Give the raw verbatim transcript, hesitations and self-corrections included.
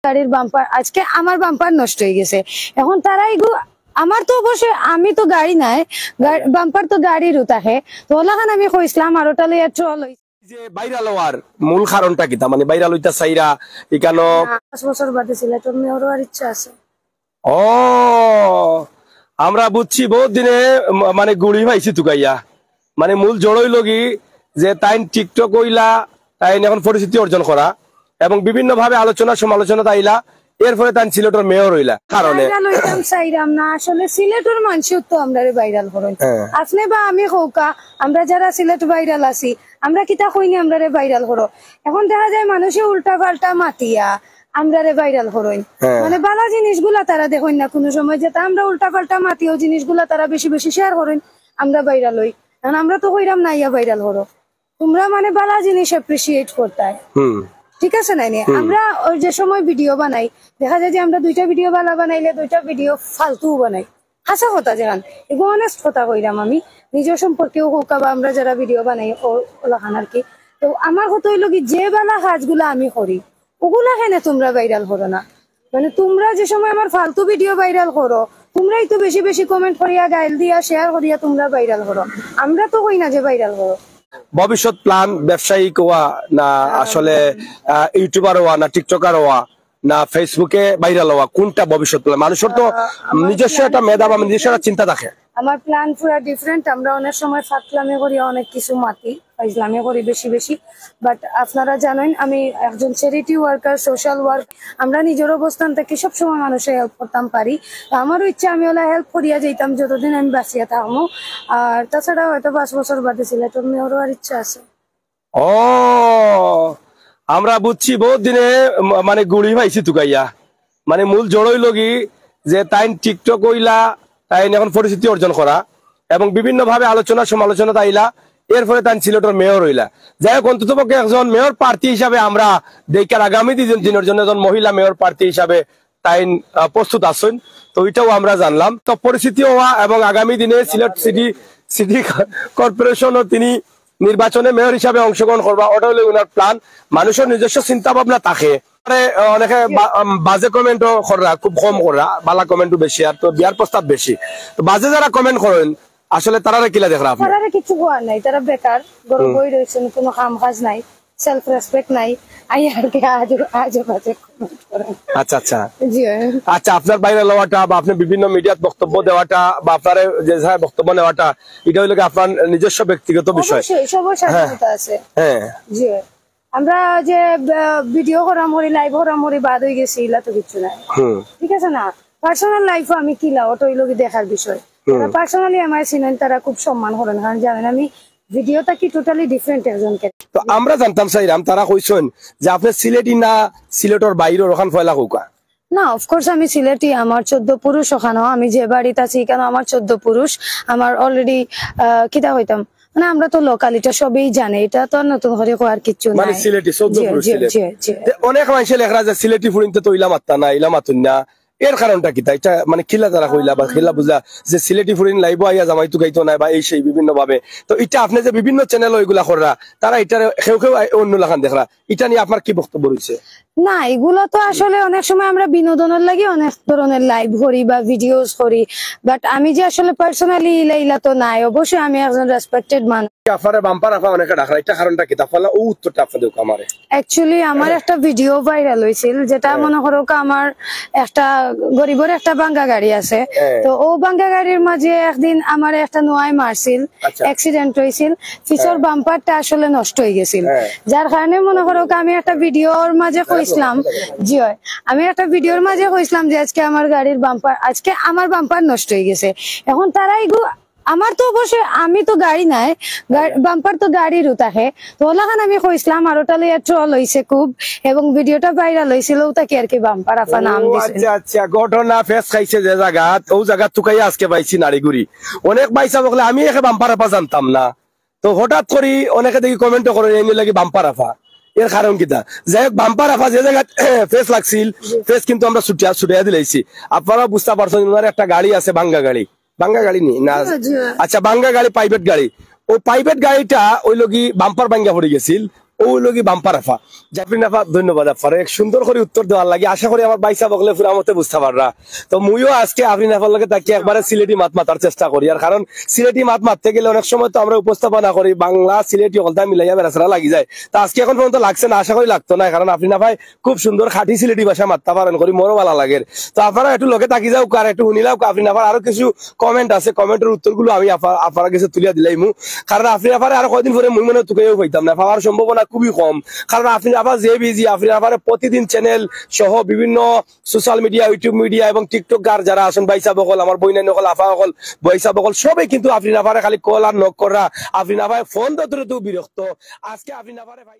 গাড়ির বাম্পার, আজকে আমার বাম্পার নষ্ট হয়ে গেছে। এখন তারা এগু আমার তো অবশ্যই, আমি তো গাড়ি নাই, বাম্পার তো গাড়িরও থাকে। তো ওলাখান আমি কইছিলাম, আর ওটা লইয়া ট্রল হইছে। যে ভাইরাল হওয়ার মূল কারণটা কিতা? মানে ভাইরাল হইতা চাইরা ইকানো? পাঁচ বছর বাদে সিলেটর মেয়র হওয়ার ইচ্ছা আছে। ও, আমরা বুঝছি, বহুত দিনে ম- মানে গুড়ি পাইছি তুকাইয়া। মানে মূল জড়ই লগি যে তাইন টিকটক হইলা, তাইন এখন পরিচিতি অর্জন করা এবং বিভিন্নভাবে আলোচনা সমালোচনা তাইলা, এরপরে তাইন সিলেটর মেয়র হইলা কারণে। ভাইরাল হইতাম চাইরাম না, আসলে সিলেটর মানুষও তো আমরারে ভাইরাল করইন। হ্যাঁ। আপনি বা আমি কউক্কা, আমরা যারা সিলেট ভাইরাল আছি, আমরা কিতা কইনি আমরারে ভাইরাল করো? এখন দেখা যায় মানুষে উল্টা পাল্টা মাতিয়া আমরারে ভাইরাল করইন। হ্যাঁ। মানে বালা জিনিসগুলা তারা দেখইন না কোনো সময়, যেটা আমরা উল্টা পাল্টা মাতি, ওই জিনিসগুলা তারা বেশি বেশি শেয়ার করইন, আমরা ভাইরাল হই। এখন আমরা তো কইরাম না ইয়া ভাইরাল করো, তোমরা মানে বালা জিনিস অ্যাপ্রিসিয়েট করতায়। হুম। ঠিক আছে নাইনি? আমরা ওই যে সময় ভিডিও বানাই, দেখা যায় যে আমরা দুইটা ভিডিও বালা বানাইলে দুইটা ভিডিও ফালতু বানাই। হাছা কথা যেখান, এগু অনেস্ট কথা কইরাম আমি, নিজর সম্পর্কেও কউক্কা বা আমরা যারা ভিডিও বানাই ও- ওলাখান আর কি। তো আমার কথা হইল কি, যে বালা কাজগুলা আমি করি, ওগুলা কেনে তোমরা ভাইরাল করো না? মানে তোমরা যে সময় আমার ফালতু ভিডিও ভাইরাল করো, তোমরাই তো বেশি বেশি কমেন্ট করিয়া, গাইল দিয়া, শেয়ার করিয়া তোমরা ভাইরাল করো। আমরা তো কই না যে ভাইরাল করো। ভবিষ্যৎ প্ল্যান ব্যবসায়িক হওয়া না আসলে আহ, ইউটিউবার হওয়া না টিকটকার হওয়া না ফেসবুকে ভাইরাল হওয়া, কোনটা ভবিষ্যৎ প্ল্যান? মানুষের তো নিজস্ব একটা মেধা বা নিজস্ব একটা চিন্তা থাকে। আমার প্ল্যান পুরা ডিফারেন্ট। আমরা অনেক সময় ফাতলামি করি, অনেক কিছু মাতি, ফাইজলামি করি বেশি বেশি। বাট আপনারা জানেন আমি একজন চ্যারিটি ওয়ার্কার, সোশ্যাল ওয়ার্ক। আমরা নিজের অবস্থান থেকে সবসময় মানুষের হেল্প করতাম পারি। তো আমারও ইচ্ছা আমি ওলা হেল্প করিয়া যাইতাম যতদিন আমি বাঁচিয়া থাকবো। আর তাছাড়া হয়তো পাঁচ বছর বাদে সিলেটর মেয়র হওয়ার ইচ্ছা আছে। ও, আমরা বুঝছি, বহুত দিনে ম- মানে গুড়ি পাইছি তুকাইয়া। মানে মূল জড়ই লগি যে তাইন টিকটক হইলা, তাইন এখন পরিচিতি অর্জন করা এবং বিভিন্নভাবে আলোচনা সমালোচনা তাইলা, এরপরে তাইন সিলেটর মেয়র হইলা। যাই হোক, অন্তত পক্ষে একজন মেয়র প্রার্থী হিসাবে আমরা দেখার আগামী দিন- দিনের জন্য একজন মহিলা মেয়র প্রার্থী হিসাবে তাইন আহ, প্রস্তুত আছেন, তো এটাও আমরা জানলাম। তো পরিচিতি হওয়া এবং আগামী দিনে সিলেট সিটি সিটি কর্পোরেশনও তিনি নির্বাচনে মেয়র হিসাবে অংশগ্রহণ করবা, ওটা হলো ওনার প্ল্যান। মানুষের নিজস্ব চিন্তা ভাবনা থাকে। আরে, আহ, অনেকে বা- আম, বাজে কমেন্টও কররা, খুব কম কররা, বালা কমেন্টও বেশি, আর তো বিয়ার প্রস্তাব বেশি। তো বাজে যারা কমেন্ট করেন, আসলে তারারে কিলা দেখরা আপনি? তারারে কিছু করার নাই, তারা বেকার, ঘরে বই রয়েছেন, কোনো কাম কাজ নাই, সেলফ রেসপেক্ট নাই। আই আর কি আজে বাজে কমেন্ট করেন। আচ্ছা, আচ্ছা। জি। আচ্ছা, আপনার ভাইরাল হওয়াটা বা আপনি বিভিন্ন মিডিয়াত বক্তব্য দেওয়াটা বা আপনার যে জায়গায় বক্তব্য নেওয়াটা, এটা হইলো কি আপনার নিজস্ব ব্যক্তিগত বিষয়। অবশ্যই সবার স্বাধীনতা আছে। হ্যাঁ। জি। আমরা যে ভিডিও করাম করি, লাইভ করাম করি, বাদ হয়ে গেছি, ইলা তো কিছু নাই। হুম। ঠিক আছে না? পার্সোনাল লাইফও আমি কিলা, ওটা হইলো কি দেখার বিষয়। যারা পার্সোনালি আমার চিনেন, তারা খুব সম্মান করেন, কারণ জানেন আমি ভিডিওটা কি টোটালি ডিফারেন্ট একজনকে। তো আমরা জানতাম চাইরাম, তারা কইছেন যে আপনি সিলেটি না, সিলেটর বাইরের ওখান পয়লা কউক্কা। না, অফকোর্স আমি সিলেটি, আমার চোদ্দ পুরুষ ওখানেও, আমি যে বাড়িতে আছি এখানে আমার চোদ্দ পুরুষ। আমার অলরেডি কিতা হইতাম, মানে আমরা তো লোকাল, এটা সবেই জানে, এটা তো আর নতুন করে কওয়ার কিচ্ছু মানে নাই। সিলেটি, চোদ্দ জি, পুরুষ জি, সিলেটি। জি, জি। তে অনেক মানুষে লেখরা যে সিলেটি ফুরিনতে তো ইলা মাত্তা না, ইলা মাতুন না, এর কারণটা কিতা? এটা মানে কিলা তারা কইলা বা কিলা বুঝলা যে সিলেটি ফুরিন লাইভও আইয়া জামাই তুকাইতো না বা এই সেই বিভিন্ন ভাবে। তো এটা আপনি যে বিভিন্ন চ্যানেল ওইগুলা কররা, তারা এটা কেউ কেউ অন্য লাখান দেখরা, এটা নিয়ে আপনার কি বক্তব্য রয়েছে? না, এগুলো তো আসলে অনেক সময় আমরা বিনোদনের লাগি অনেক ধরনের লাইভ করি বা ভিডিওস করি, বাট আমি যে আসলে পার্সোনালি ইলা ইলা তো নাই। অবশ্যই আমি একজন রেসপেক্টেড মানুষ। আপনারে বাম্পার আফা অনেকে ডাকরা, এটা কারণটা কিতা? পয়লা ও উত্তরটা আপনি দেউক্কা আমারে। অ্যাকচুয়ালি আমার একটা ভিডিও ভাইরাল হয়েছিল, যেটা মনে করো আমার একটা গরিবের একটা ভাঙ্গা গাড়ি আছে। হ্যাঁ। তো ও ভাঙ্গা গাড়ির মাঝে একদিন আমার একটা নোয়াই মারছিল, আচ্ছা। অ্যাক্সিডেন্ট হয়েছিল, পিছর বাম্পারটা আসলে নষ্ট হয়ে গেছিল। হ্যাঁ। যার কারণে মনে করো আমি একটা ভিডিওর মাঝে কইছিলাম, জি হয়, আমি একটা ভিডিওর মাঝে কইছিলাম যে আজকে আমার গাড়ির বাম্পার, আজকে আমার বাম্পার নষ্ট হয়ে গেছে। এখন তারা এগু আমার তো অবশ্যই, আমি তো গাড়ি নাই, বাম্পার তো গাড়িরও থাকে। তো ওলাখান আমি কইছিলাম, আর ওটা লইয়া ট্রল হইছে খুব, এবং ভিডিওটা ভাইরাল হইছিল, ওটা কি আর কি বাম্পার আফা নাম ও, দিছে। আচ্ছা, আচ্ছা, ঘটনা ফেস খাইছে যে জায়গা, ও জায়গা তুকাইয়া আজকে পাইছি নাড়িগুড়ি। অনেক ভাইসাব বলে আমি একে বাম্পার আফা জানতাম না, তো হঠাৎ করি অনেকে দেখি কমেন্টও করে, "এই লাগি বাম্পার আফা, এর কারণ কিতা?" যাই হোক, বাম্পার আফা যে জায়গা ফেস লাগছিল, ফেস কিন্তু আমরা ছুটিয়া ছুটাইয়া দিলাইছি। আপনারা বুঝতে পারছেন, ওনার একটা গাড়ি আছে, ভাঙ্গা গাড়ি, ভাঙ্গা গাড়ি নি না? জি, জি। আচ্ছা, ভাঙ্গা গাড়ি, প্রাইভেট গাড়ি। ও প্রাইভেট গাড়িটা ওই লগি বাম্পার ভাঙ্গা পড়ে গেছিল, ও লগি বাম্পার আফা। জাফরিন আফা, ধন্যবাদ আফারে এক সুন্দর করি উত্তর দেওয়ার লাগি। আশা করি আমার ভাইসাব অকলে পুরা মতে বুঝতা পাররা। তো মুইও আজকে আফরিন আফার লগে থাকি একবারে সিলেটি মাত মাতার চেষ্টা করি। আর কারণ সিলেটি মাত মাততে গেলে অনেক সময় তো আমরা উপস্থাপনা করি, বাংলা সিলেটি অকলতা মিলাইয়া বেড়াছেড়া লাগি যায়। তো আজকে এখন পর্যন্ত লাগছে না, আশা করি লাগতো না, কারণ আফরিন আফায় খুব সুন্দর খাঁটি সিলেটি ভাষা মাততা পারইন করি, মোরও ভালা লাগের। তো আফারা একটু লগে থাকি যাউক্কা, আর একটু হুনিলাউক্কা আফরিন আফার আরো কিছু কমেন্ট আছে, কমেন্টর উত্তরগুলো আমি আফা-, আফারার গেছে তুলিয়া দিলাইমু। কারণ আফরিন আফারে আর কয়দিন পরে মুই মনে তুকাইয়াও পাইতাম না, পাওয়ার সম্ভাবনা খুবই কম। কারণ আফরিন আফা যে বিজি, আফরিন আফারে প্রতিদিন চ্যানেল সহ বিভিন্ন সোশ্যাল মিডিয়া, YouTube মিডিয়া এবং টিকটকার যারা আছইন, ভাইসাব অকল, আমার বইনাইন অকল, আফা অকল, ভাইসাব অকল, সবে কিন্তু আফরিন আফারে খালি কল আর নক কররা। আফরিন আফায় ফোন ধরতে তো বিরক্ত। আজকে আফরিন আফারে ভাই